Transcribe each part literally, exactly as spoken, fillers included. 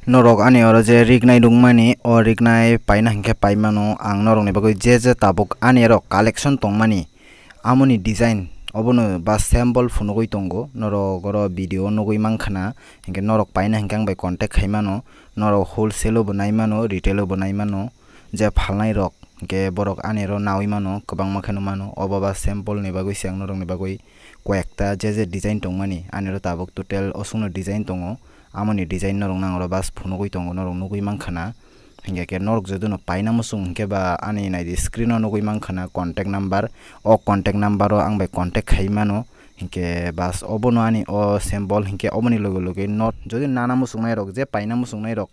Norok ani oro je rignai nukmani, o rignai paina hinkhe paimano. Ang norokni bagwi je je tabuk ani oro collection tongmani, amoni design obono ba sample phunugwi tongo. Norok oro video o nugwi mankha na, hinkhe norok paina hinkhe ang bai contact khaimano. Norok wholesale o bo naimano, retail o bo naimano. Je phalnai rok, hinkhe borok ani oro nawi mano, kwbangma kheno mano. Obo ba sample ni bagwi se ang norokni bagwi koyekta je je design tongmani, ani oro tabuk total osukno design tongo. Amoni design norokno ang oro bas phunugwi tongo, norok nugwi mankha na. Hinkhe khe norok jotono paina muchung hinkhe ba ani naidi screen o nugwi mankha na contact number. O contact number o ang bai contact khai mano. Hinkhe bas obono ani o sample hinkhe oboni loge loge not jodi nana muchungnai rok je paina muchungnai rok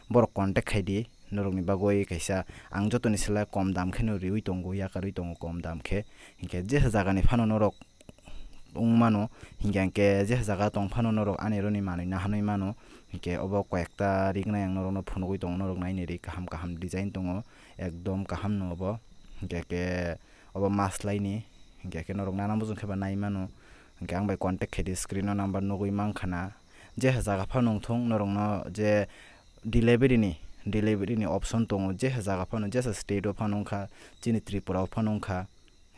borok contact khai di. Norokni bagwi kaisa ang jotoni sela kom dam kheno riwi tongo, yakarwi tongo kom dam khe. Hinkhe jesa jagani phano norok wng mano, hinkhe ang khe jesa jaga tong phano norok ani roni manwi nahanwi mano. Hinkhe obo koyekta rignai ang norokno phunugwi tongo, norok naini ri kaham kaham design tongo, ekdom kaham no obo. Hinkhe khe obo maslaini, hinkhe khe norok nana muchung khe ba nai mano. Hinkhe ang bai contact khe di, screen o number nugwi mankha na. Jesa jaga phano wngthung norokno je delivery ni, delivery ni option tongo, jesa jaga phano, jesa state o phano wngkha, chini Tripura o phano wngkha.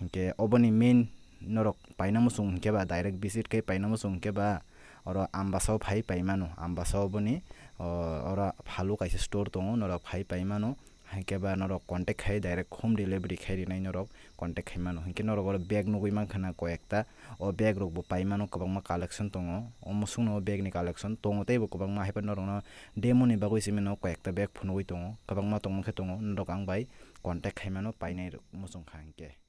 Hinkhe oboni main norok paina muchung hinkhe ba direct visit khe paina muchung hinkhe ba oro Ambasa o phai paimano, Ambasa oboni, o, oro phalu kaisa store tongo, norok phai paimano. Hinkhe ba norok contact khai direct home delivery khai rinai norok contact khai mano. Hinkhe norok oro bag nugwi mankha na koyekta, o bag rok bo paimano, kwbangma collection tongo. O muchungno o bag ni collection tongo teibo kwbangma, haiphano norokno demo ni bagwi simi no koyekta bag phunugwi tongo, kwbangma tongma khe tongo, norok ang bai contact khai mano painai rok muchung kha hinkhe.